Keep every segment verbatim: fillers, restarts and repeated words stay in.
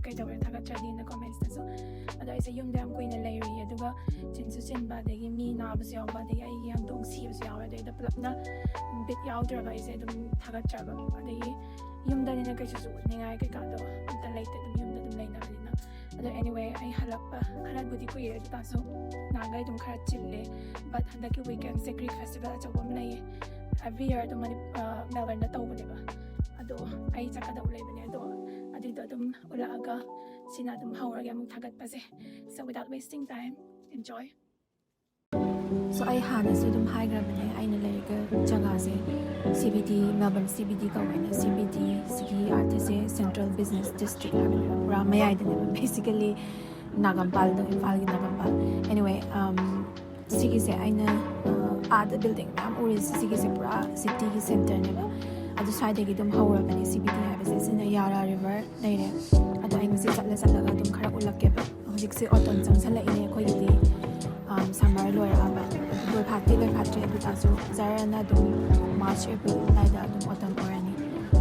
ꯀꯩꯗꯧꯔꯦ ꯊꯥꯒꯠꯇ꯭ꯔꯗꯤꯅ commentsꯇꯁꯨ꯫ ꯑꯗꯣ ꯑꯩꯁꯦ ꯌꯨꯝꯗ ꯌꯥꯝ ꯀꯨꯏꯅ ꯂꯩꯔꯨꯏ, ꯑꯗꯨꯒ ꯆꯤꯟꯁꯨ ꯆꯤꯟꯕ, ꯑꯗꯒꯤ ꯃꯤ ꯅꯥꯕꯁꯨ ꯌꯥꯎꯕ, ꯑꯗꯒꯤ ꯑꯩꯒꯤ ꯍꯧꯗꯣꯡ ꯁꯤꯕꯁꯨ ꯌꯥꯎꯋꯦ꯫ ꯑꯗꯩꯗ ꯄꯨꯂꯞꯅ ꯕꯤꯠ ꯌꯥꯎꯗ꯭ꯔꯕ ꯑꯩꯁꯦ ꯑꯗꯨꯝ ꯊꯥꯒꯠꯇ꯭ꯔꯕ꯫ ꯑꯗꯒꯤ ꯌꯨꯝꯗꯅꯤꯅ ꯀꯩꯁꯨ ꯎꯠꯅꯤꯡꯉꯥꯏ ꯀꯩꯀꯥꯗꯣ ꯑꯝꯇ ꯂꯩꯇꯦ, ꯑꯗꯨꯝ ꯌꯨꯝꯗ ꯑꯗꯨꯝ ꯂꯩꯅꯕꯅꯤꯅ꯫ ꯑꯗꯣ anyway, ꯑꯩ ꯍꯜꯂꯛꯄ ꯈꯔꯕꯨꯗꯤ ꯀꯨꯏꯔꯦ, ꯑꯗꯨ ꯇꯥꯔꯁꯨ ꯅꯍꯥꯟꯈꯩ ꯑꯗꯨꯝ ꯈꯔ ꯆꯤꯜꯂꯦ꯫ But ꯍꯟꯗꯛꯀꯤ weekendꯁꯦ Greek festival ꯑꯆꯧꯕ ꯑꯃ ꯂꯩꯌꯦ, every year ꯑꯗꯨꯝ ꯃꯅꯤ-, ꯑ, Melbourneꯗ ꯇꯧꯕꯅꯦꯕ꯫ ꯑꯗꯣ ꯑꯩ ꯆꯠꯀꯗꯧ ꯂꯩꯕꯅꯦ, ꯑꯗꯣ ꯑꯗꯨꯏꯗꯣ ꯑꯗꯨꯝ ꯎꯠꯂꯛꯑꯒ ꯁꯤꯅ ꯑꯗꯨꯝ ꯍꯧꯔꯒꯦ ꯑꯃꯨꯛ ꯊꯥꯒꯠꯄꯁꯦ꯫ So without wasting time, enjoy. So ꯑꯩ ꯍꯥꯟꯅꯁꯨ ꯑꯗꯨꯝ ꯍꯥꯏꯈ꯭ꯔꯕꯅꯦ, ꯑꯩꯅ ꯂꯩꯔꯤꯕ ꯖꯒꯥꯁꯦ CBD, Melbourne CBD ꯀꯧꯋꯦꯅ꯫ CBD ꯁꯤꯒꯤ ꯑꯥꯔꯊꯁꯦ Central Business District ꯍꯥꯏꯕꯅꯦꯕ, ꯄꯨꯔꯥ ꯃꯌꯥꯏꯗꯅꯦꯕ, basically ꯅꯥꯒꯝꯄꯥꯜꯗꯣ, ꯏꯝꯐꯥꯜꯒꯤ ꯅꯥꯒꯝꯄꯥꯜ꯫ Anyway, um, ꯁꯤꯒꯤꯁꯦ ꯑꯩꯅ, ꯑ, ꯑꯥꯗ building ꯃꯌꯥꯝ ꯎꯔꯤꯁꯦ, ꯁꯤꯒꯤꯁꯦ ꯄꯨꯔꯥ cityꯒꯤ centreꯅꯦꯕ꯫ ꯑꯗꯨ ꯁ꯭ꯋꯥꯏꯗꯒꯤ ꯑꯗꯨꯝ ꯍꯧꯔꯕꯅꯦ CBD ꯍꯥꯏꯕꯁꯦ꯫ ꯁꯤꯅ Yarra River ꯂꯩꯔꯦ꯫ ꯑꯗꯣ ꯑꯩ ꯉꯁꯤ ꯆꯠꯂ ꯆꯠꯂꯒ ꯑꯗꯨꯝ ꯈꯔ ꯎꯠꯂꯛꯀꯦꯕ꯫ ꯍꯧꯖꯤꯛꯁꯦ autumn ꯆꯪꯁꯜꯂꯛꯏꯅꯦ ꯑꯩꯈꯣꯏꯒꯤꯗꯤ꯫ ꯑꯝ, summer ꯂꯣꯏꯔꯛꯑꯕ, ꯂꯣꯏꯐꯥꯠꯇꯤ ꯂꯣꯏꯐꯥꯠꯇ꯭ꯔꯦ, ꯑꯗꯨ ꯇꯥꯔꯁꯨ ꯖꯔꯅ ꯑꯗꯨꯝ March, April ꯑꯗꯨꯋꯥꯏꯗ ꯑꯗꯨꯝ autumn ꯑꯣꯏꯔꯅꯤ꯫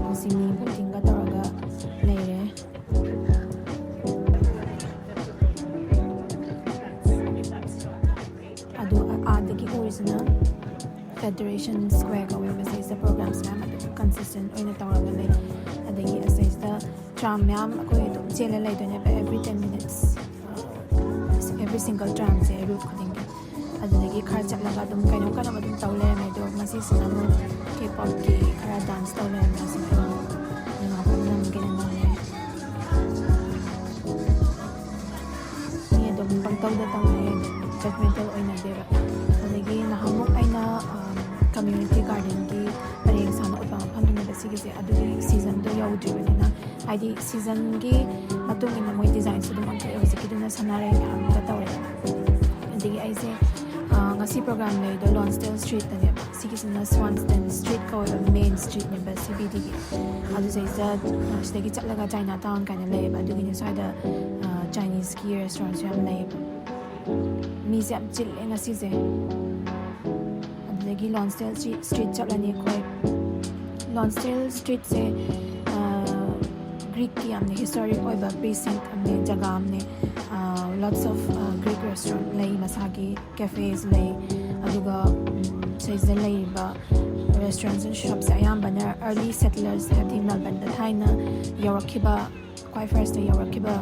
ꯍꯧꯖꯤꯛ ꯃꯤ boatingꯒ ꯇꯧꯔꯒ ꯂꯩꯔꯦ꯫ ꯑꯗꯨ ꯑꯥꯗꯒꯤ ꯎꯔꯤꯁꯤꯅ Federation Square ꯀꯧꯋꯦꯕ꯫ ꯁꯤꯁꯤꯗ programs ꯃꯌꯥꯝ ꯑꯗꯨꯝ consistent ꯑꯣꯏꯅ ꯇꯧꯔꯒ ꯂꯩ꯫ ꯑꯗꯒꯤ ꯑꯁꯤꯁꯤꯗ tram ꯃꯌꯥꯝ ꯑꯩꯈꯣꯏ ꯑꯗꯨꯝ ꯆꯦꯜꯂ ꯂꯩꯗꯣꯏꯅꯦꯕ, every ten minutes, every single tramꯁꯦ route ꯈꯨꯗꯤꯡꯒꯤ꯫ ꯑꯗꯨꯗꯒꯤ ꯈꯔ ꯆꯠꯂꯒ ꯑꯗꯨꯝ ꯀꯩꯅꯣꯝ ꯀꯩꯅꯣꯝ ꯑꯗꯨꯝ ꯇꯧ ꯂꯩꯔꯝꯃꯦ꯫ ꯑꯗꯣ ꯉꯁꯤꯁꯤꯅ ꯑꯃꯨꯛ K-popꯀꯤ ꯈꯔ dance ꯇꯧ ꯂꯩꯔꯝꯃꯦ꯫ ꯑꯁꯤꯗ ꯑꯗꯨꯝ ꯉꯥꯛꯇꯪ ꯅꯝꯒꯦꯅ ꯅꯝꯃꯦ꯫ ꯃꯤ ꯑꯗꯨꯝ ꯄꯪꯇꯧꯗ ꯇꯧꯅꯩ, ꯑꯗꯨꯝ judgmental ꯑꯣꯏꯅꯗꯦꯕ꯫ ꯑꯗꯒꯤ ꯅꯍꯥꯟꯃꯨꯛ ꯑꯩꯅ, ꯑꯝ, community gardenꯒꯤ ꯄꯔꯦꯡ ꯁꯥꯟꯅ ꯎꯠꯄ ꯃꯐꯝꯗꯨꯅꯦꯕ ꯁꯤꯒꯤꯁꯦ꯫ ꯑꯗꯨꯒꯤ seasonꯗꯣ ꯌꯧꯗ꯭ꯔꯤꯕꯅꯤꯅ, ꯍꯥꯏꯗꯤ seasonꯒꯤ ꯃꯇꯨꯡ ꯏꯟꯅ ꯃꯣꯏ designꯁꯨ ꯑꯗꯨꯝ ꯑꯣꯟꯊꯣꯛꯑꯦ꯫ ꯍꯧꯖꯤꯛꯀꯤꯗꯨꯅ ꯁꯅꯥꯔꯩ ꯃꯌꯥꯝꯒ ꯇꯧꯔꯦ꯫ ꯑꯗꯒꯤ ꯑꯩꯁꯦ, ꯑ, ꯉꯁꯤ program ꯂꯩꯗꯣ Lonsdale Streetꯇꯅꯦꯕ꯫ ꯁꯤꯒꯤꯁꯤꯅ Swanston Street ꯀꯧꯋꯦꯕ, main streetꯅꯦꯕ CBDꯒꯤ꯫ ꯑꯗꯨꯗꯩꯁꯤꯗ, ꯑ, ꯁꯤꯗꯒꯤ ꯆꯠꯂꯒ Chinatown ꯀꯥꯏꯅ ꯂꯩꯌꯦꯕ꯫ ꯑꯗꯨꯒꯤꯅꯦ ꯁ꯭ꯋꯥꯏꯗ, ꯑ, Chineseꯀꯤ restaurantꯁꯨ ꯌꯥꯝ ꯂꯩꯌꯦꯕ꯫ ꯃꯤꯁꯦ ꯌꯥꯝ ꯆꯤꯜꯂꯦ ꯉꯁꯤꯁꯦ꯫ ꯑꯗꯨꯗꯒꯤ Lonsdale Street, Street ꯆꯠꯂꯅꯤ ꯑꯩꯈꯣꯏ꯫ Lonsdale Streetꯁꯦ, ꯑ, Greek ꯀꯤ ꯌꯥꯝꯅ historic ꯑꯣꯏꯕ precinct ꯑꯃꯅꯦ, ꯖꯒꯥ ꯑꯃꯅꯦ꯫ Lots of Greek restaurant ꯂꯩ, ꯃꯁꯥꯒꯤ cafes ꯂꯩ, ꯑꯗꯨꯒ ꯁꯤꯗ ꯂꯩꯔꯤꯕ restaurants and shops ꯁꯦ ꯑꯌꯥꯝꯕꯅ early settlers, ꯍꯥꯏꯕꯗꯤ ꯃꯦꯜꯕꯟꯗ ꯊꯥꯏꯅ ꯌꯧꯔꯛꯈꯤꯕ, ꯈ꯭ꯋꯥꯏ first ꯇ ꯌꯧꯔꯛꯈꯤꯕ,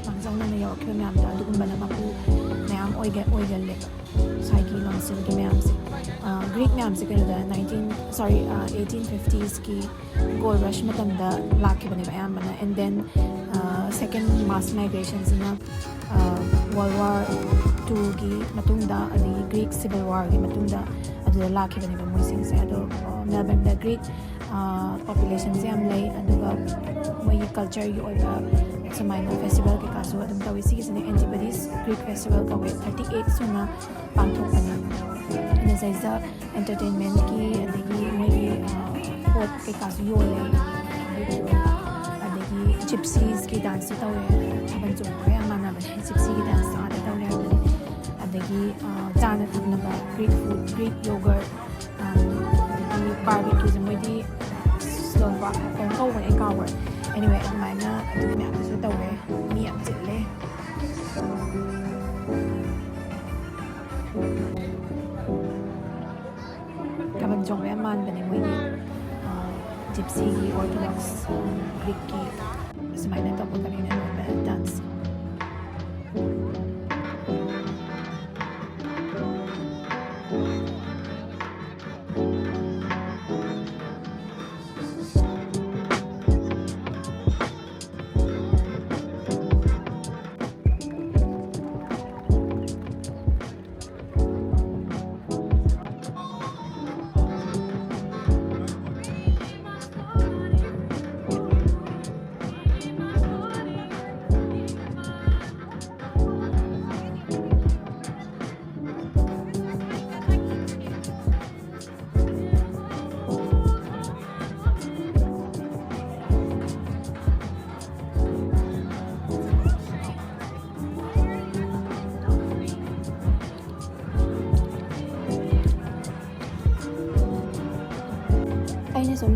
ꯃꯥꯡꯖꯧꯅꯅ ꯌꯧꯔꯛꯈꯤꯕ ꯃꯌꯥꯝꯗꯣ ꯑꯗꯨꯒꯨꯝꯕꯅ ꯃꯄꯨ ꯃꯌꯥꯝ ꯑꯣꯏꯒ ꯑꯣꯏꯒꯜꯂꯦꯕ꯫ ꯉꯁꯥꯏꯒꯤ ꯂꯣꯟꯁꯤꯜꯒꯤ ꯃꯌꯥꯝꯁꯦ, Greek ꯃꯌꯥꯝꯁꯦ ꯀꯩꯅꯣꯗ nineteen, sorry, eighteen fifties ꯀꯤ gold rush ꯃꯇꯝꯗ ꯂꯥꯛꯈꯤꯕꯅꯦꯕ ꯑꯌꯥꯝꯕꯅ, and then second mass migration ꯁꯤꯅ World War Two ꯒꯤ ꯃꯇꯨꯡꯗ, ꯑꯗꯒꯤ Greek Civil War ꯒꯤ ꯃꯇꯨꯡꯗ ꯑꯗꯨꯗ ꯂꯥꯛꯈꯤꯕꯅꯦꯕ ꯃꯣꯏꯁꯤꯡꯁꯦ꯫ ꯑꯗꯣ ꯃꯦꯜꯕꯟꯗ Greek population ꯁꯦ ꯌꯥꯝ ꯂꯩ, ꯑꯗꯨꯒ ꯃꯣꯏꯒꯤ culture ꯒꯤ ꯑꯣꯏꯕ ꯁꯨꯃꯥꯏꯅ festival ꯀꯩꯀꯥꯁꯨ ꯑꯗꯨꯝ ꯇꯧꯏ꯫ ꯁꯤꯒꯤꯁꯤꯅ Antipodes Greek Festival ꯀꯧꯋꯦ, thirty eight ꯁꯨꯅ ꯄꯥꯡꯊꯣꯛꯄꯅꯦ꯫ ꯑꯗꯨ ꯁꯤꯗꯩꯁꯤꯗ entertainment ꯀꯤ ꯑꯗꯒꯤ ꯃꯣꯏꯒꯤ ꯄꯣꯠ ꯀꯩꯀꯥꯁꯨ ꯌꯣꯜꯂꯦ꯫ ꯑꯗꯒꯤ Gypsies ꯀꯤ dance ꯁꯨ ꯇꯧꯋꯦ, ꯊꯥꯕꯜ ꯆꯣꯡꯕꯒ ꯌꯥꯝ ꯃꯥꯟꯅꯕꯅꯦ꯫ Gypsy ꯒꯤ dance ꯇꯣ ꯑꯥꯗ ꯇꯧꯔꯦ ꯍꯥꯏꯕꯅꯦ꯫ ꯑꯗꯒꯤ ꯆꯥꯅ ꯊꯛꯅꯕ Greek food, Greek yogurt, ꯑꯗꯒꯤ barbecue ꯁꯦ ꯃꯣꯏꯗꯤ Slovak ꯀꯩꯅꯣ ꯀꯧꯕꯅꯦ, ꯑꯩ ꯀꯥꯎꯈ꯭ꯔꯦ꯫ Anyway, ꯑꯗꯨꯃꯥꯏꯅ ꯑꯗꯨꯒꯤ ꯃꯌꯥꯝꯗꯨꯁꯨ ꯇꯧꯋꯦ꯫ ꯃꯤ ꯌꯥꯝ ꯆꯤꯜꯂꯦ꯫ ꯊꯥꯕꯜ ꯆꯣꯡꯕ ꯌꯥꯝ ꯃꯥꯟꯕꯅꯦ ꯃꯣꯏꯒꯤ Gypsy ꯒꯤ, Orthodox Greek ꯀꯤ ꯁꯨꯃꯥꯏꯅ ꯇꯧꯕ ꯀꯔꯤꯅ ꯂꯣꯏꯕ dance꯫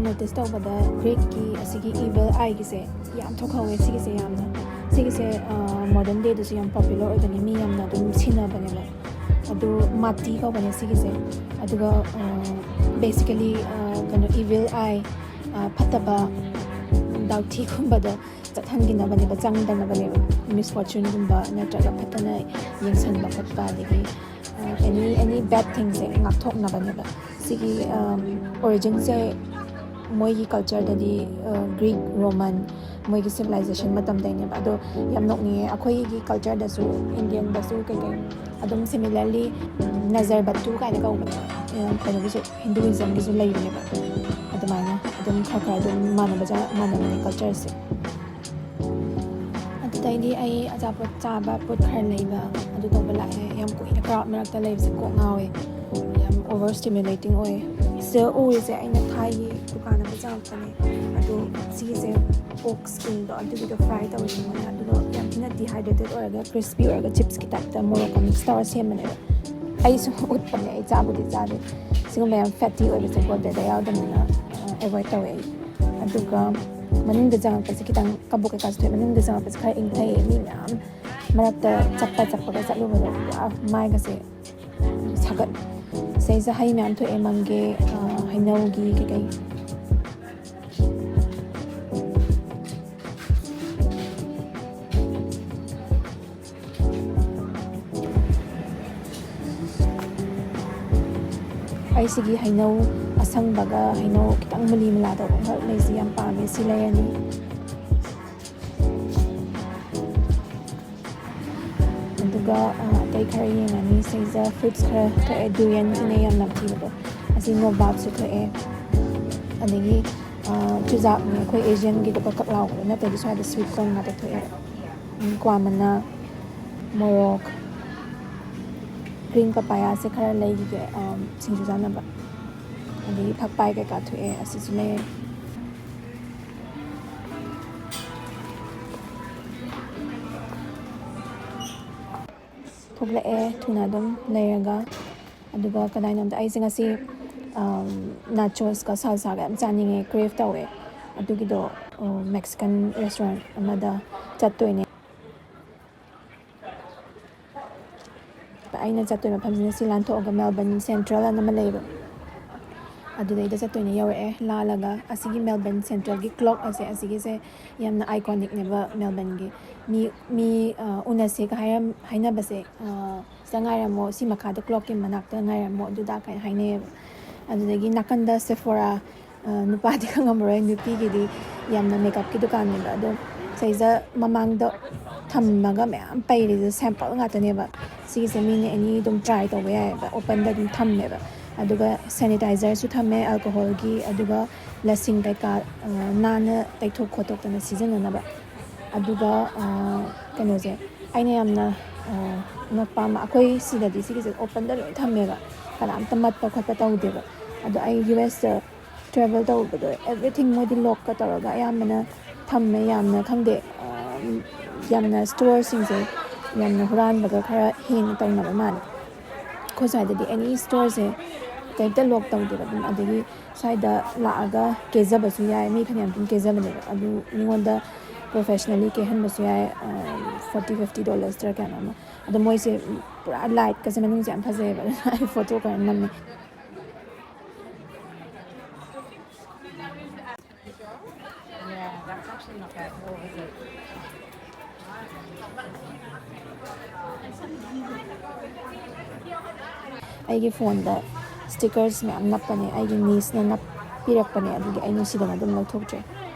ꯅꯣꯇꯤꯁ ꯇꯧꯕꯗ ꯒ꯭ꯔꯤꯛꯀꯤ ꯑꯁꯤꯒꯤ ꯏꯚꯤꯜ ꯑꯥꯏꯒꯤꯁꯦ ꯌꯥꯝ ꯊꯣꯛꯍꯧꯋꯦ꯫ ꯁꯤꯒꯤꯁꯦ ꯌꯥꯝꯅ, ꯁꯤꯒꯤꯁꯦ ꯃꯣꯗꯔꯟ ꯗꯦꯗꯁꯨ ꯌꯥꯝ ꯄꯣꯄꯨꯂꯔ ꯑꯣꯏꯕꯅꯦ, ꯃꯤ ꯌꯥꯝꯅ ꯑꯗꯨꯝ ꯁꯤꯟꯅꯕꯅꯦꯕ꯫ ꯑꯗꯨ ꯃꯥꯇꯤ ꯀꯧꯕꯅꯦ ꯁꯤꯒꯤꯁꯦ꯫ ꯑꯗꯨꯒ ꯕꯦꯁꯤꯀꯦꯂꯤ ꯀꯩꯅꯣ, ꯏꯚꯤꯜ ꯑꯥꯏ, ꯐꯠꯇꯕ ꯗꯥꯎꯊꯤꯒꯨꯝꯕꯗꯣ ꯆꯠꯍꯟꯈꯤꯅꯕꯅꯦꯕ, ꯆꯪꯗꯅꯕꯅꯦꯕ꯫ ꯃꯤꯁꯐꯣꯔꯆꯨꯟꯒꯨꯝꯕ ꯅꯠꯇ꯭ꯔꯒ ꯐꯠꯇꯅ ꯌꯦꯡꯁꯟꯕ ꯈꯣꯠꯄ, ꯑꯗꯒꯤ ꯑꯦꯅꯤ ꯑꯦꯅꯤ ꯕꯦꯠ ꯊꯤꯡꯁꯦ ꯉꯥꯛꯊꯣꯛꯅꯕꯅꯦꯕ꯫ ꯁꯤꯒꯤ ꯑꯣꯔꯤꯖꯤꯟꯁꯦ ꯃꯣꯏꯒꯤ ꯀꯜꯆꯔꯗꯗꯤ ꯒ꯭ꯔꯤꯛ, ꯔꯣꯃꯟ, ꯃꯣꯏꯒꯤ ꯁꯤꯚꯤꯂꯥꯏꯖꯦꯁꯟ ꯃꯇꯝꯗꯩꯅꯦꯕ꯫ ꯑꯗꯣ ꯌꯥꯝ ꯅꯣꯛꯅꯤꯡꯉꯦ, ꯑꯩꯈꯣꯏꯒꯤ ꯀꯜꯆꯔꯗꯁꯨ, ꯏꯟꯗꯤꯌꯟꯗꯁꯨ ꯀꯩꯀꯩ ꯑꯗꯨꯝ ꯁꯤꯃꯤꯂꯔꯂꯤ ꯅꯖꯔꯕꯇꯨ ꯀꯥꯏꯅ ꯀꯧꯕꯅꯦ, ꯀꯩꯅꯣꯒꯤꯁꯨ, ꯍꯤꯟꯗꯨꯏꯖꯝꯒꯤꯁꯨ ꯂꯩꯕꯅꯦꯕ꯫ ꯑꯗꯨꯃꯥꯏꯅ ꯑꯗꯨꯝ ꯈꯔ ꯈꯔ ꯑꯗꯨꯝ ꯃꯥꯟꯅꯕꯖꯥ-, ꯃꯥꯟꯅꯕꯅꯦ ꯀꯜꯆꯔꯁꯦ꯫ ꯑꯗꯨꯗꯩꯗꯤ ꯑꯩ ꯑꯆꯥꯄꯣꯠ ꯆꯥꯕ ꯄꯣꯠ ꯈꯔ ꯂꯩꯕ, ꯑꯗꯨ ꯇꯧꯕ ꯂꯥꯛꯑꯦ꯫ ꯌꯥꯝ ꯀꯨꯏꯅ ꯀ꯭ꯔꯥꯎꯗ ꯃꯔꯛꯇ ꯂꯩꯕꯁꯦ ꯀꯣꯛ ꯉꯥꯎꯋꯦ, ꯌꯥꯝ ꯑꯣꯚꯔ ꯁ꯭ꯇꯤꯃꯨꯂꯦꯇꯤꯡ ꯑꯣꯏꯌꯦ꯫ ꯁꯤꯗ ꯎꯔꯤꯁꯦ ꯑꯩꯅ ꯊꯥꯏꯒꯤ ꯗꯨꯀꯥꯟ ꯑꯃ ꯆꯪꯉꯛꯄꯅꯦ꯫ ꯑꯗꯣ ꯁꯤꯒꯤꯁꯦ ꯄꯣꯔꯛ ꯁ꯭ꯀꯤꯟꯗꯣ ꯑꯗꯨꯒꯤꯗꯣ ꯐ꯭ꯔꯥꯏ ꯇꯧꯔꯤꯁꯦ ꯃꯣꯏꯅ, ꯑꯗꯨꯒ ꯌꯥꯝ ꯊꯤꯅ ꯗꯤꯍꯥꯏꯗ꯭ꯔꯦꯇꯦꯠ ꯑꯣꯏꯔꯒ ꯀ꯭ꯔꯤꯁꯄꯤ ꯑꯣꯏꯔꯒ ꯆꯤꯞꯁꯀꯤ ꯇꯥꯏꯞꯇ ꯃꯣꯔꯣꯛꯀ ꯃꯤꯛꯁ ꯇꯧꯔ ꯁꯦꯝꯕꯅꯦꯕ꯫ ꯑꯩꯁꯨ ꯎꯠꯄꯅꯦ, ꯑꯩ ꯆꯥꯕꯨꯗꯤ ꯆꯥꯗꯦ꯫ ꯁꯤꯒꯨꯝꯕ ꯌꯥꯝ ꯐꯦꯇꯤ ꯑꯣꯏꯕꯁꯦ ꯄꯣꯠꯇꯩꯗ ꯌꯥꯎꯗꯕꯅꯤꯅ ꯑꯦꯚꯣꯏꯗ ꯇꯧꯋꯦ ꯑꯩ꯫ ꯑꯗꯨꯒ ꯃꯅꯨꯡꯗ ꯆꯪꯉꯛꯄꯁꯦ ꯈꯤꯇꯪ ꯀꯕꯣꯛ ꯀꯩꯀꯥꯁꯨ ꯊꯣꯛꯑꯦ꯫ ꯃꯅꯨꯡꯗ ꯆꯪꯉꯛꯄꯁꯦ ꯈꯔ ꯏꯪꯊꯩꯌꯦ꯫ ꯃꯤ ꯃꯌꯥꯝ ꯃꯔꯛꯇ ꯆꯠꯄ ꯆꯠꯄꯒ ꯆꯠꯂꯨꯕꯗꯣ ꯄꯨꯔꯥ ꯃꯥꯏꯒꯁꯦ ꯁꯥꯒꯠ꯫ ꯁꯤꯗꯩꯁꯤꯗ ꯍꯩ ꯃꯌꯥꯝ ꯊꯣꯛꯑꯦ, ꯃꯪꯒꯦ, ꯑ, ꯍꯩꯅꯧꯒꯤ ꯀꯩꯀꯩ꯫ ꯑꯩ ꯁꯤꯒꯤ ꯍꯩꯅꯧ ꯑꯁꯪꯕꯒ ꯍꯩꯅꯧ ꯈꯤꯇꯪ ꯃꯨꯂꯤ ꯃꯨꯂꯥ ꯇꯧꯕ ꯑꯃꯈꯛ ꯂꯩꯁꯤ ꯌꯥꯝ ꯄꯥꯝꯃꯦ, ꯁꯤ ꯂꯩꯔꯅꯤ꯫ ꯑꯗꯨꯒ, ꯑ, ꯑꯇꯩ ꯈꯔ ꯌꯦꯡꯉꯅꯤ꯫ ꯁꯤꯗ ꯐ꯭ꯔꯨꯠꯁ ꯈꯔ ꯊꯣꯛꯑꯦ, ꯗꯨꯔꯤꯌꯟꯁꯤꯅ ꯌꯥꯝ ꯅꯝꯊꯤꯕꯗꯣ꯫ ꯑꯁꯤ ꯅꯣꯕꯥꯞꯁꯨ ꯊꯣꯛꯑꯦ꯫ ꯑꯗꯒꯤ, ꯑ, ꯆꯨꯖꯥꯛꯅꯦ, ꯑꯩꯈꯣꯏ ꯑꯦꯁꯤꯌꯟꯒꯤꯗꯣ ꯀꯛ ꯀꯛ ꯂꯥꯎꯕꯗꯣ ꯅꯠꯇ꯭ꯔꯗꯤ ꯁ꯭ꯋꯥꯏꯗ ꯁ꯭ꯋꯤꯠ ꯀꯣꯔꯟ ꯉꯥꯛꯇ ꯊꯣꯛꯑꯦ꯫ ꯎꯝ, ꯀ꯭ꯋꯥ ꯃꯅꯥ, ꯃꯣꯔꯣꯛ, ꯒ꯭ꯔꯤꯟ ꯄꯄꯥꯌꯥꯁꯦ ꯈꯔ ꯂꯩꯈꯤꯒꯦ, ꯑ, ꯁꯤꯡꯖꯨ ꯆꯥꯅꯕ꯫ ꯑꯗꯒꯤ ꯐꯛꯄꯥꯏ ꯀꯩꯀꯥ ꯊꯣꯛꯑꯦ, ꯑꯁꯤꯁꯨ ꯂꯩꯔꯦ꯫ ꯊꯣꯛꯂꯛꯑꯦ ꯊꯨꯅ ꯑꯗꯨꯝ ꯂꯩꯔꯒ꯫ ꯑꯗꯨꯒ ꯀꯗꯥꯏꯅꯣꯝꯗ ꯑꯩꯁꯦ ꯉꯁꯤ, ꯅꯥꯆꯣꯁꯀ ꯁꯥꯜꯁꯥꯒ ꯌꯥꯝ ꯆꯥꯅꯤꯡꯉꯦ, ꯀ꯭ꯔꯦꯞ ꯇꯧꯋꯦ꯫ ꯑꯗꯨꯒꯤꯗꯣ ꯃꯦꯛꯁꯤꯀꯟ ꯔꯦꯁꯇꯨꯔꯦꯟ ꯑꯃꯗ ꯆꯠꯇꯣꯏꯅꯦ꯫ ꯑꯩꯅ ꯆꯠꯇꯣꯏ ꯃꯐꯝꯁꯤꯅ ꯁꯤ ꯂꯥꯟꯊꯣꯛꯑꯒ ꯃꯦꯜꯕꯟ ꯁꯦꯟꯇ꯭ꯔꯦꯜ ꯑꯅ ꯑꯃ ꯂꯩꯌꯦꯕ, ꯑꯗꯨꯗꯩꯗ ꯆꯠꯇꯣꯏꯅꯦ꯫ ꯌꯧꯔꯛꯑꯦ ꯂꯥꯜꯂꯒ꯫ ꯑꯁꯤꯒꯤ ꯃꯦꯜꯕꯟ ꯁꯦꯟꯇ꯭ꯔꯦꯜꯒꯤ ꯀ꯭ꯂꯣꯛ ꯑꯁꯦ, ꯑꯁꯤꯒꯤꯁꯦ ꯌꯥꯝꯅ ꯑꯥꯏꯀꯣꯅꯤꯛꯅꯦꯕ ꯃꯦꯜꯕꯟꯒꯤ꯫ ꯃꯤ ꯃꯤ ꯎꯅꯁꯦꯒ ꯍꯥꯏꯔꯝ ꯍꯥꯏꯅꯕꯁꯦ, ꯁꯤꯗ ꯉꯥꯏꯔꯝꯃꯣ, ꯁꯤ ꯃꯈꯥꯗ ꯀ꯭ꯂꯣꯛꯀꯤ ꯃꯅꯥꯛꯇ ꯉꯥꯏꯔꯝꯃꯣ, ꯑꯗꯨꯗ ꯀꯥꯏꯅ ꯍꯥꯏꯅꯩꯌꯦꯕ꯫ ꯑꯗꯨꯗꯒꯤ ꯅꯥꯀꯟꯗ ꯁꯦꯐꯣꯔꯥ, ꯅꯨꯄꯥꯗꯤ ꯈꯪꯉꯝꯃꯔꯣꯏ, ꯅꯨꯄꯤꯒꯤꯗꯤ ꯌꯥꯝꯅ ꯃꯦꯀꯞꯀꯤ ꯗꯨꯀꯥꯟꯅꯦꯕ꯫ ꯑꯗꯣ ꯁꯩꯁꯤꯗ ꯃꯃꯥꯡꯗ ꯊꯝꯃꯒ ꯃꯌꯥꯝ ꯄꯩꯔꯤꯁꯦ ꯁꯦꯝꯄꯜ ꯉꯥꯛꯇꯅꯦꯕ꯫ ꯁꯤꯒꯤꯁꯦ ꯃꯤꯅ ꯑꯦꯅꯤ ꯑꯗꯨꯝ ꯇ꯭ꯔꯥꯏ ꯇꯧꯕ ꯌꯥꯏꯌꯦꯕ, ꯑꯣꯄꯟꯗ ꯑꯗꯨꯝ ꯊꯝꯃꯦꯕ꯫ ꯑꯗꯨꯒ ꯁꯦꯅꯤꯇꯥꯏꯖꯔꯁꯨ ꯊꯝꯃꯦ, ꯑꯦꯜꯀꯣꯍꯣꯜꯒꯤ, ꯑꯗꯨꯒ ꯂꯁꯤꯡ ꯀꯩꯀꯥ ꯅꯥꯟꯅ ꯇꯩꯊꯣꯛ ꯈꯣꯠꯇꯣꯛꯇꯅ ꯁꯤꯖꯤꯟꯅꯅꯕ꯫ ꯑꯗꯨꯒ ꯀꯩꯅꯣꯁꯦ, ꯑꯩꯅ ꯌꯥꯝꯅ ꯉꯛꯄ ꯑꯃ, ꯑꯩꯈꯣꯏ ꯁꯤꯗꯗꯤ ꯁꯤꯒꯤꯁꯦ ꯑꯣꯄꯟꯗ ꯂꯣꯏ ꯊꯝꯃꯦꯕ, ꯀꯅꯥꯝꯇ ꯃꯠꯄ ꯈꯣꯠꯄ ꯇꯧꯗꯦꯕ꯫ ꯑꯗꯣ ꯑꯩ ꯌꯨ ꯑꯦꯁꯇ ꯇ꯭ꯔꯦꯚꯦꯜ ꯇꯧꯕꯗꯣ ꯑꯦꯚ꯭ꯔꯤꯊꯤꯡ ꯃꯣꯏꯗꯤ ꯂꯣꯛꯀ ꯇꯧꯔꯒ ꯑꯌꯥꯝꯕꯅ ꯊꯝꯃꯦ꯫ ꯌꯥꯝꯅ ꯈꯪꯗꯦ, ꯌꯥꯝꯅ ꯁ꯭ꯇꯣꯔꯁꯤꯡꯁꯦ ꯌꯥꯝꯅ ꯍꯨꯔꯥꯟꯕꯒ ꯈꯔ ꯍꯦꯟꯅ ꯇꯧꯅꯕ ꯃꯥꯜꯂꯦ꯫ ꯑꯩꯈꯣꯏ ꯁ꯭ꯋꯥꯏꯗꯗꯤ ꯑꯦꯅꯤ ꯁ꯭ꯇꯣꯔꯁꯦ ꯀꯩꯝꯇ ꯂꯣꯛ ꯇꯧꯗꯦꯕ꯫ ꯑꯗꯨꯝ ꯑꯗꯒꯤ ꯁ꯭ꯋꯥꯏꯗ ꯂꯥꯛꯑꯒ ꯀꯦꯖꯕꯁꯨ ꯌꯥꯏ, ꯃꯤ ꯐꯅꯌꯥꯝ ꯑꯗꯨꯝ ꯀꯦꯖꯕꯅꯦꯕ꯫ ꯑꯗꯨ ꯃꯤꯉꯣꯟꯗ ꯄ꯭ꯔꯣꯐꯦꯁꯅꯦꯜꯂꯤ ꯀꯦꯍꯟꯕꯁꯨ ꯌꯥꯏ, ꯐꯣꯔꯇꯤ ꯐꯤꯐꯇꯤ ꯗꯣꯂꯔꯁꯇꯔ ꯀꯌꯥꯅꯣ ꯑꯃ꯫ ꯑꯗꯣ ꯃꯣꯏꯁꯦ ꯄꯨꯔꯥ ꯂꯥꯏꯠꯀꯁꯦ ꯃꯅꯨꯡꯁꯦ ꯌꯥꯝ ꯐꯖꯩꯌꯦꯕ, ꯑꯗꯨꯅ ꯑꯩ ꯐꯣꯇꯣ ꯈꯔ ꯅꯝꯃꯦ꯫ ꯑꯩꯒꯤ ꯐꯣꯟꯗ ꯁ꯭ꯇꯤꯀꯔꯁ ꯃꯌꯥꯝ ꯅꯞꯄꯅꯦ, ꯑꯩꯒꯤ ꯅꯤꯁꯅ ꯅꯞꯄꯤꯔꯛꯄꯅꯦ, ꯑꯗꯨꯒꯤ ꯑꯩ ꯅꯨꯡꯁꯤꯗꯅ ꯑꯗꯨꯝ ꯂꯧꯊꯣꯛꯇ꯭ꯔꯦ꯫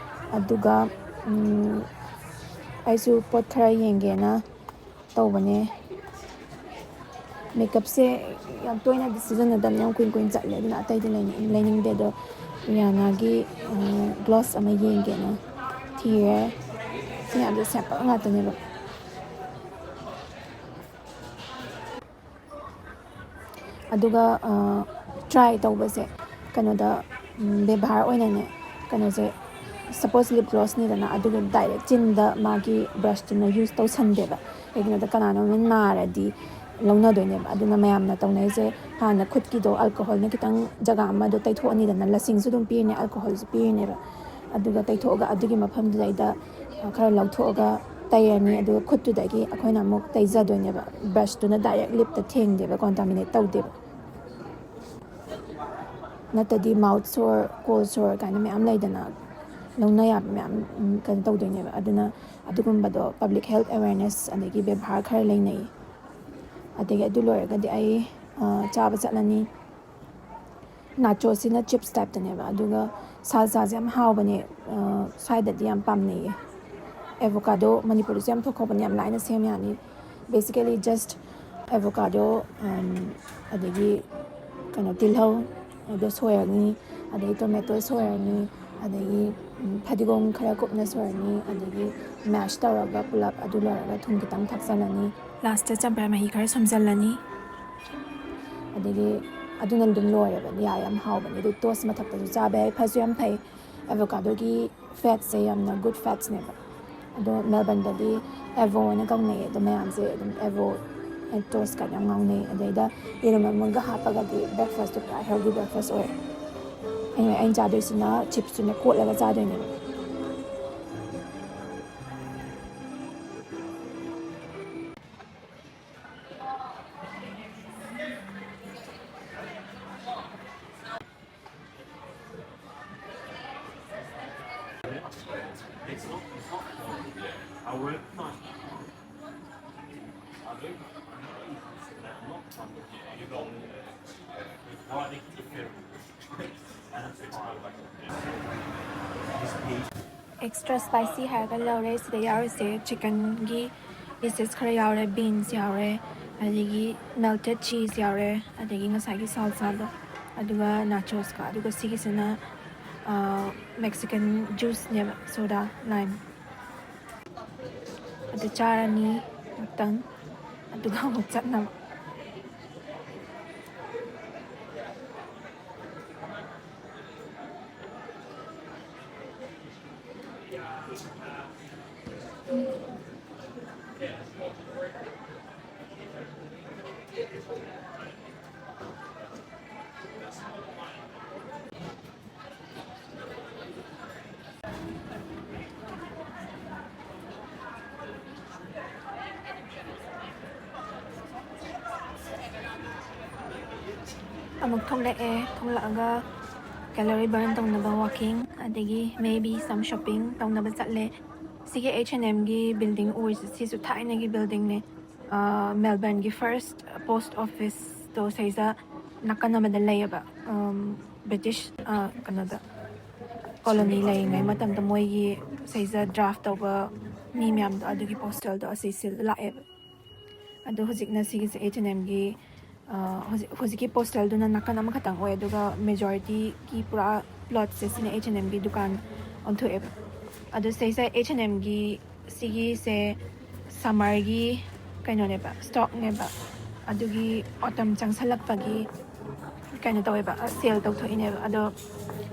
ꯑꯗꯨꯒ ꯑꯩꯁꯨ ꯄꯣꯠ ꯈꯔ ꯌꯦꯡꯒꯦꯅ ꯇꯧꯕꯅꯦ꯫ ꯃꯦꯀꯞꯁꯦ ꯌꯥꯝ ꯇꯣꯏꯅꯗꯤ ꯁꯤꯖꯤꯟꯅꯗꯕꯅꯦ, ꯌꯥꯝ ꯀꯨꯏꯅ ꯀꯨꯏꯅ ꯆꯠꯂꯦ, ꯑꯗꯨꯅ ꯑꯇꯩꯗꯤ ꯂꯩꯅꯤꯡꯗꯦ꯫ ꯑꯗꯣ ꯔꯤꯌꯥꯅꯥꯒꯤ ꯒ꯭ꯂꯣꯁ ꯑꯃ ꯌꯦꯡꯒꯦꯅ ꯊꯤꯔꯦ꯫ ꯁꯤ ꯃꯌꯥꯝꯁꯦ ꯁꯦꯝꯄꯜ ꯉꯥꯛꯇꯅꯦꯕ꯫ ꯑꯗꯨꯒ ꯇ꯭ꯔꯥꯏ ꯇꯧꯕꯁꯦ ꯀꯩꯅꯣꯗ, ꯕꯦꯕꯥꯔ ꯑꯣꯏꯅꯅꯦ, ꯀꯩꯅꯣꯁꯦ, ꯁꯄꯣꯁ ꯂꯤꯞ ꯒ꯭ꯂꯣꯁꯅꯤꯗꯅ, ꯑꯗꯨꯒ ꯗꯥꯏꯔꯦꯛ ꯆꯤꯟꯗ ꯃꯥꯒꯤ ꯕ꯭ꯔꯁꯇꯨꯅ ꯌꯨꯁ ꯇꯧꯁꯟꯗꯦꯕ꯫ ꯀꯩꯒꯤꯅꯣꯗ ꯀꯅꯥꯅꯣꯝꯅ ꯅꯥꯔꯗꯤ ꯂꯧꯅꯗꯣꯏꯅꯦꯕ꯫ ꯑꯗꯨꯅ ꯃꯌꯥꯝꯅ ꯇꯧꯅꯔꯤꯁꯦ, ꯍꯥꯟꯅ ꯈꯨꯠꯀꯤꯗꯣ ꯑꯜꯀꯣꯍꯣꯜꯅ ꯈꯤꯇꯪ ꯖꯒꯥ ꯑꯃꯗꯣ ꯇꯩꯊꯣꯛꯑꯅꯤꯗꯅ, ꯂꯁꯤꯡꯁꯨ ꯑꯗꯨꯝ ꯄꯤꯔꯤꯅꯦ, ꯑꯜꯀꯣꯍꯣꯜꯁꯨ ꯄꯤꯔꯤꯅꯦꯕ꯫ ꯑꯗꯨꯒ ꯇꯩꯊꯣꯛꯑꯒ ꯑꯗꯨꯒꯤ ꯃꯐꯝꯗꯨꯗꯩꯗ ꯈꯔ ꯂꯧꯊꯣꯛꯑꯒ ꯇꯩꯔꯅꯤ꯫ ꯑꯗꯨꯒ ꯈꯨꯠꯇꯨꯗꯒꯤ ꯑꯩꯈꯣꯏꯅ ꯑꯃꯨꯛ ꯇꯩꯖꯗꯣꯏꯅꯦꯕ꯫ ꯕ꯭ꯔꯁꯇꯨꯅ ꯗꯥꯏꯔꯦꯛ ꯂꯤꯞꯇ ꯊꯦꯡꯗꯦꯕ, ꯀꯣꯟꯇꯥꯃꯤꯅꯦꯠ ꯇꯧꯗꯦꯕ꯫ ꯅꯠꯇ꯭ꯔꯗꯤ ꯃꯥꯎꯠ ꯁꯣꯔ, ꯀꯣꯜ ꯁꯣꯔ ꯀꯥꯏꯅ ꯃꯌꯥꯝ ꯂꯩꯗꯅ, ꯂꯧꯅ ꯌꯥꯕ ꯃꯌꯥꯝ, ꯎꯝ, ꯀꯩꯅꯣ ꯇꯧꯗꯣꯏꯅꯦꯕ꯫ ꯑꯗꯨꯅ ꯑꯗꯨꯒꯨꯝꯕꯗꯣ ꯄꯕ꯭ꯂꯤꯛ ꯍꯦꯜꯠ ꯑꯦꯋꯦꯔꯅꯦꯁ ꯑꯗꯒꯤ ꯕꯦꯕꯥꯔ ꯈꯔ ꯂꯩꯅꯩ꯫ ꯑꯗꯒꯤ ꯑꯗꯨ ꯂꯣꯏꯔꯒꯗꯤ ꯑꯩ, ꯑ, ꯆꯥꯕ ꯆꯠꯂꯅꯤ꯫ ꯅꯥꯆꯣꯁꯤꯅ ꯆꯤꯞꯁ ꯇꯥꯏꯞꯇꯅꯦꯕ, ꯑꯗꯨꯒ ꯁꯥꯜꯁꯥꯁꯦ ꯌꯥꯝ ꯍꯥꯎꯕꯅꯦ꯫ ꯑ, ꯁ꯭ꯋꯥꯏꯗꯗꯤ ꯌꯥꯝ ꯄꯥꯝꯅꯩꯌꯦ꯫ ꯑꯦꯚꯣꯀꯥꯗꯣ ꯃꯅꯤꯄꯨꯔꯗꯁꯨ ꯌꯥꯝ ꯊꯣꯛꯍꯧꯕꯅꯦ, ꯌꯥꯝ ꯂꯥꯏꯅ ꯁꯦꯝ ꯌꯥꯅꯤ꯫ Basically just ꯑꯦꯚꯣꯀꯥꯗꯣ, ꯎꯝ, ꯑꯗꯒꯤ ꯀꯩꯅꯣ, ꯇꯤꯜꯍꯧ ꯑꯗꯣ ꯁꯣꯏꯔꯅꯤ, ꯑꯗꯒꯤ ꯇꯣꯃꯦꯇꯣ ꯁꯣꯏꯔꯅꯤ, ꯑꯗꯒꯤ, ꯎꯝ, ꯐꯗꯤꯒꯣꯝ ꯈꯔ ꯀꯨꯞꯅ ꯁꯣꯏꯔꯅꯤ, ꯑꯗꯒꯤ ꯃꯦꯁ ꯇꯧꯔꯒ ꯄꯨꯂꯞ ꯑꯗꯨ ꯂꯣꯏꯔꯒ ꯊꯨꯝ ꯈꯤꯇꯪ ꯊꯥꯛꯆꯜꯂꯅꯤ꯫ ꯂꯥꯁꯇ ꯆꯝꯄ꯭ꯔꯥ ꯃꯍꯤ ꯈꯔ ꯁꯨꯝꯖꯜꯂꯅꯤ꯫ ꯑꯗꯒꯤ ꯑꯗꯨꯅ ꯑꯗꯨꯝ ꯂꯣꯏꯔꯦꯕ꯫ ꯌꯥꯏ, ꯌꯥꯝ ꯍꯥꯎꯕꯅꯦ꯫ ꯑꯗꯨ ꯇꯣꯁ ꯃꯊꯛꯇꯁꯨ ꯆꯥꯕ ꯌꯥꯏ, ꯐꯁꯨ ꯌꯥꯝ ꯐꯩ꯫ ꯑꯦꯚꯣꯀꯥꯗꯣꯒꯤ ꯐꯦꯠꯁꯦ ꯌꯥꯝꯅ ꯒꯨꯗ ꯐꯦꯠꯁꯅꯦꯕ꯫ ꯑꯗꯣ ꯃꯦꯜꯕꯟꯗꯗꯤ ꯑꯦꯚꯣ ꯍꯥꯏꯅ ꯀꯧꯅꯩ꯫ ꯑꯗꯣ ꯃꯌꯥꯝꯁꯦ ꯑꯗꯨꯝ ꯑꯦꯚꯣ ꯇꯣꯁ ꯀꯥꯏꯅ ꯌꯥꯝ ꯉꯥꯎꯅꯩ꯫ ꯑꯗꯩꯗ ꯌꯦꯔꯨꯝ ꯑꯃꯒ ꯍꯥꯞꯄꯒꯗꯤ ꯕ꯭ꯔꯦꯛꯐꯥꯁꯇꯣ ꯄꯨꯔꯥ ꯍꯦꯜꯗꯤ ꯕ꯭ꯔꯦꯛꯐꯥꯁ ꯑꯣꯏꯔꯦ꯫ Anyway, ꯑꯩꯅ ꯆꯥꯗꯣꯏꯁꯤꯅ ꯆꯤꯞꯁꯇꯨꯅꯦ ꯀꯣꯠꯂꯒ ꯆꯥꯗꯣꯏꯅꯦꯕ꯫ ꯑꯦꯛꯁꯇ꯭ꯔꯥ ꯁ꯭ꯄꯥꯏꯁꯤ ꯍꯥꯏꯔꯒ ꯂꯧꯔꯦ꯫ ꯁꯤꯗ ꯌꯥꯎꯔꯤꯁꯦ ꯆꯤꯛꯀꯟꯒꯤ ꯄꯤꯁꯦꯁ ꯈꯔ ꯌꯥꯎꯔꯦ, ꯕꯤꯟꯁ ꯌꯥꯎꯔꯦ, ꯑꯗꯒꯤ ꯃꯦꯜꯇꯦꯠ ꯆꯤꯁ ꯌꯥꯎꯔꯦ, ꯑꯗꯒꯤ ꯉꯁꯥꯏꯒꯤ ꯁꯥꯜꯁꯥꯗꯣ, ꯑꯗꯨꯒ ꯅꯥꯆꯣꯁꯀ꯫ ꯑꯗꯨꯒ ꯁꯤꯒꯤꯁꯤꯅ, ꯑ, ꯃꯦꯛꯁꯤꯀꯟ ꯖꯨꯁꯅꯦꯕ, ꯁꯣꯗꯥ, ꯂꯥꯏꯝ꯫ ꯑꯗꯨ ꯆꯥꯔꯅꯤ ꯉꯥꯛꯇꯪ, ꯑꯗꯨꯒ ꯑꯃꯨꯛ ꯆꯠꯅꯕ꯫ ꯑꯃꯨꯛ ꯊꯣꯛꯂꯛꯑꯦ꯫ ꯊꯣꯛꯂꯛꯑꯒ calorie burn ꯇꯧꯅꯕ walking, ꯑꯗꯒꯤ maybe some shopping ꯇꯧꯅꯕ ꯆꯠꯂꯦ꯫ ꯁꯤꯒꯤ H and M ꯒꯤ building ꯎꯔꯤꯁꯦ, ꯁꯤꯁꯨ ꯊꯥꯏꯅꯒꯤ building ꯅꯦ꯫ ꯑ, Melbourne ꯒꯤ first post office ꯇꯣ ꯁꯩꯁꯤꯗ ꯅꯥꯀꯟ ꯑꯃꯗ ꯂꯩꯌꯦꯕ꯫ ꯑꯝ, British, ꯑ, ꯀꯩꯅꯣꯗ, colony ꯂꯩꯔꯤꯉꯩ ꯃꯇꯝꯗ ꯃꯣꯏꯒꯤ ꯁꯩꯁꯤꯗ draft ꯇꯧꯕ ꯃꯤ ꯃꯌꯥꯝꯗꯣ, ꯑꯗꯨꯒꯤ postal ꯗꯣ ꯑꯁꯤꯁꯤꯗ ꯂꯥꯛꯑꯦꯕ꯫ ꯑꯗꯣ ꯍꯧꯖꯤꯛꯅ ꯁꯤꯒꯤꯁꯦ H and M ꯒꯤ, ꯑ, ꯍꯧꯖꯤꯛ, ꯍꯧꯖꯤꯛꯀꯤ postal ꯗꯨꯅ ꯅꯥꯀꯟ ꯑꯃꯈꯛꯇꯪ ꯑꯣꯏ, ꯑꯗꯨꯒ majority ꯒꯤ ꯄꯨꯔꯥ plot ꯁꯦ ꯁꯤꯅ H and M ꯒꯤ ꯗꯨꯀꯥꯟ ꯑꯣꯟꯊꯣꯛꯑꯦꯕ꯫ ꯑꯗꯣ ꯁꯤꯁꯦ H and M ꯒꯤ ꯁꯤꯒꯤꯁꯦ summer ꯒꯤ ꯀꯩꯅꯣꯅꯦꯕ, stock ꯅꯦꯕ꯫ ꯑꯗꯨꯒꯤ autumn ꯆꯪꯁꯜꯂꯛꯄꯒꯤ ꯀꯩꯅꯣ ꯇꯧꯋꯦꯕ, sale ꯇꯧꯊꯣꯛꯏꯅꯦꯕ꯫ ꯑꯗꯣ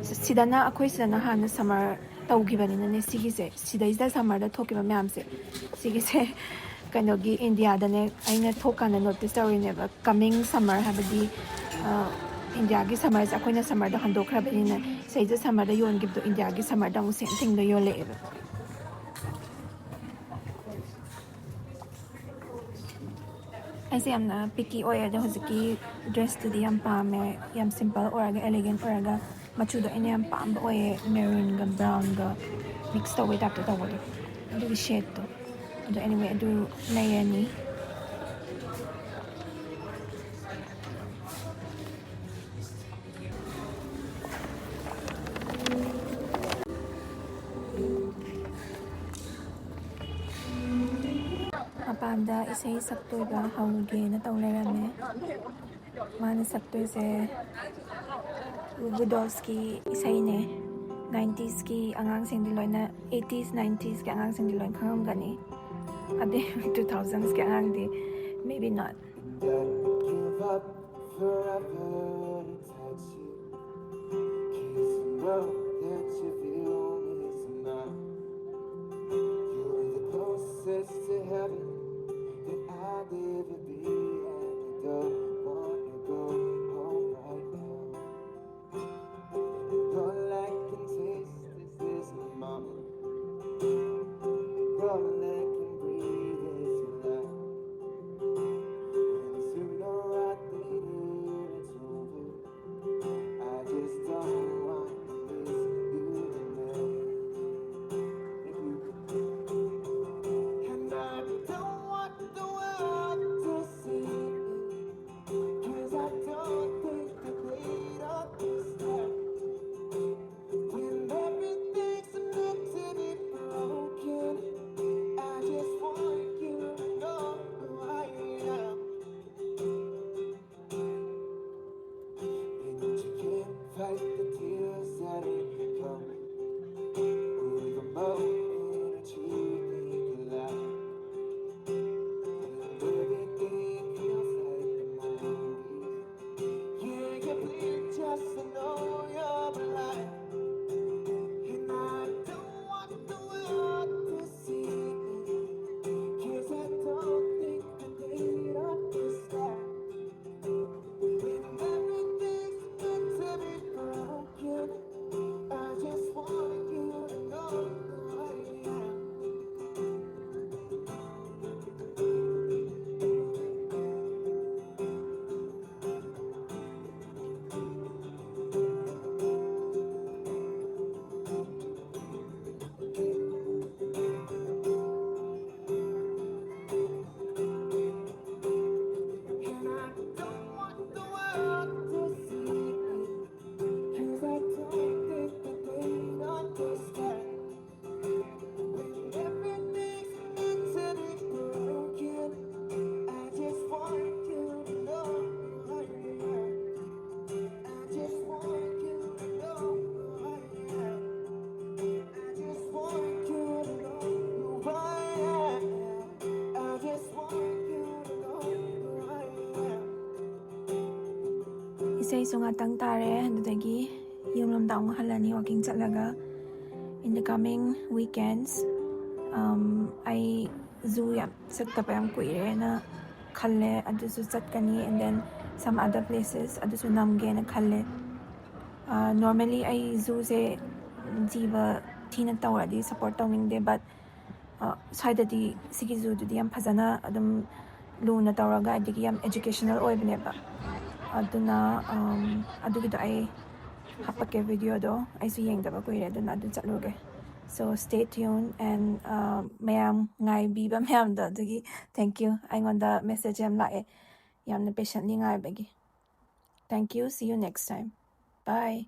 ꯁꯤꯗꯅ, ꯑꯩꯈꯣꯏ ꯁꯤꯗꯅ ꯍꯥꯟꯅ summer ꯇꯧꯈꯤꯕꯅꯤꯅꯅꯦ, ꯁꯤꯒꯤꯁꯦ, ꯁꯤꯗꯩꯁꯤꯗ summer ꯗ ꯊꯣꯛꯈꯤꯕ ꯃꯌꯥꯝꯁꯦ, ꯁꯤꯒꯤꯁꯦ ꯀꯩꯅꯣꯒꯤ, ꯏꯟꯗꯤꯌꯥꯗꯅꯦ, ꯑꯩꯅ ꯊꯣꯛꯀꯥꯟꯗ notice ꯇꯧꯔꯤꯅꯦꯕ, coming summer ꯍꯥꯏꯕꯗꯤ, ꯑ, ꯏꯟꯗꯤꯌꯥꯒꯤ summer ꯁꯦ, ꯑꯩꯈꯣꯏꯅ summer ꯗ ꯍꯟꯗꯣꯛꯈ꯭ꯔꯕꯅꯤꯅ, ꯁꯤꯗꯩꯗ summer ꯗ ꯌꯣꯟꯈꯤꯕꯗꯣ ꯏꯟꯗꯤꯌꯥꯒꯤ summer ꯗ ꯑꯃꯨꯛ same thing ꯗꯣ ꯌꯣꯜꯂꯛꯑꯦꯕ꯫ ꯑꯩꯁꯦ ꯌꯥꯝꯅ picky ꯑꯣꯏꯌꯦ, ꯑꯗꯣ ꯍꯧꯖꯤꯛꯀꯤ dress ꯇꯨꯗꯤ ꯌꯥꯝ ꯄꯥꯝꯃꯦ꯫ ꯌꯥꯝ simple ꯑꯣꯏꯔꯒ, elegant ꯑꯣꯏꯔꯒ, ꯃꯆꯨꯗꯣ ꯑꯩꯅ ꯌꯥꯝ ꯄꯥꯝꯕ ꯑꯣꯏꯌꯦ, maroon ꯒ brown ꯒ mix ꯇꯧꯕꯩ type ꯇ ꯇꯧꯕꯗꯣ, ꯑꯗꯨꯒꯤ shade ꯇꯣ꯫ ꯑꯗꯣ anyway, ꯑꯗꯨ ꯂꯩꯔꯅꯤ꯫ ꯃꯄꯥꯟꯗ ꯏꯁꯩ ꯁꯛꯇꯣꯏꯕ ꯍꯧꯔꯒꯦꯅ ꯇꯧ ꯂꯩꯔꯝꯃꯦ꯫ ꯃꯥꯅ ꯁꯛꯇꯣꯏꯁꯦ Goo Goo Dolls ꯀꯤ ꯏꯁꯩꯅꯦ꯫ Nineties ꯀꯤ ꯑꯉꯥꯡꯁꯤꯡꯗꯤ ꯂꯣꯏꯅ, eighties, nineties ꯀꯤ ꯑꯉꯥꯡꯁꯤꯡꯗꯤ ꯂꯣꯏꯅ ꯈꯪꯉꯝꯒꯅꯤ꯫ ꯑꯗꯩ two thousands ꯀꯤ ꯑꯉꯥꯡꯗꯤ maybe not. Gotta give up forever to touch you. Kiss and know that you feel me somehow. You're the closest to heaven that I'd ever be, and I don't wanna go home right now. And all I can taste is this moment. And all I can breathe is your love. And sooner or later it's over. ꯑꯇꯩꯁꯨ ꯉꯥꯛꯇꯪ ꯇꯥꯔꯦ, ꯑꯗꯨꯗꯒꯤ ꯌꯨꯝꯂꯣꯝꯗ ꯑꯃꯨꯛ ꯍꯜꯂꯅꯤ walking ꯆꯠꯂꯒ꯫ In the coming weekends, um, ꯑꯩ zoo ꯌꯥꯝ ꯆꯠꯇꯕ ꯌꯥꯝ ꯀꯨꯏꯔꯦꯅ ꯈꯜꯂꯦ, ꯑꯗꯨꯁꯨ ꯆꯠꯀꯅꯤ꯫ And then some other places ꯑꯗꯨꯁꯨ ꯅꯝꯒꯦꯅ ꯈꯜꯂꯦ꯫ Normally ꯑꯩ zooꯁꯦ ꯖꯤꯕ ꯊꯤꯅ ꯇꯧꯔꯗꯤ support ꯇꯧꯅꯤꯡꯗꯦ, but ꯁ꯭ꯋꯥꯏꯗꯗꯤ ꯁꯤꯒꯤ zooꯗꯨꯗꯤ ꯌꯥꯝ ꯐꯖꯅ ꯑꯗꯨꯝ ꯂꯨꯅ ꯇꯧꯔꯒ, ꯑꯗꯒꯤ ꯌꯥꯝ educational ꯑꯣꯏꯕꯅꯦꯕ꯫ ꯑꯗꯨꯅ ꯑꯗꯨꯒꯤꯗꯣ ꯑꯩ ꯍꯥꯞꯄꯛꯀꯦ videoꯗꯣ꯫ ꯑꯩꯁꯨ ꯌꯦꯡꯗꯕ ꯀꯨꯏꯔꯦ, ꯑꯗꯨꯅ ꯑꯗꯨ ꯆꯠꯂꯨꯒꯦ꯫ So stay tuned and ꯃꯌꯥꯝ ꯉꯥꯏꯕꯤꯕ ꯃꯌꯥꯝꯗꯣ ꯑꯗꯨꯒꯤ thank you꯫ ꯑꯩꯉꯣꯟꯗ message ꯌꯥꯝ ꯂꯥꯛꯑꯦ, ꯌꯥꯝꯅ patiently ꯉꯥꯏꯕꯒꯤ꯫ Thank you, see you next time, bye꯫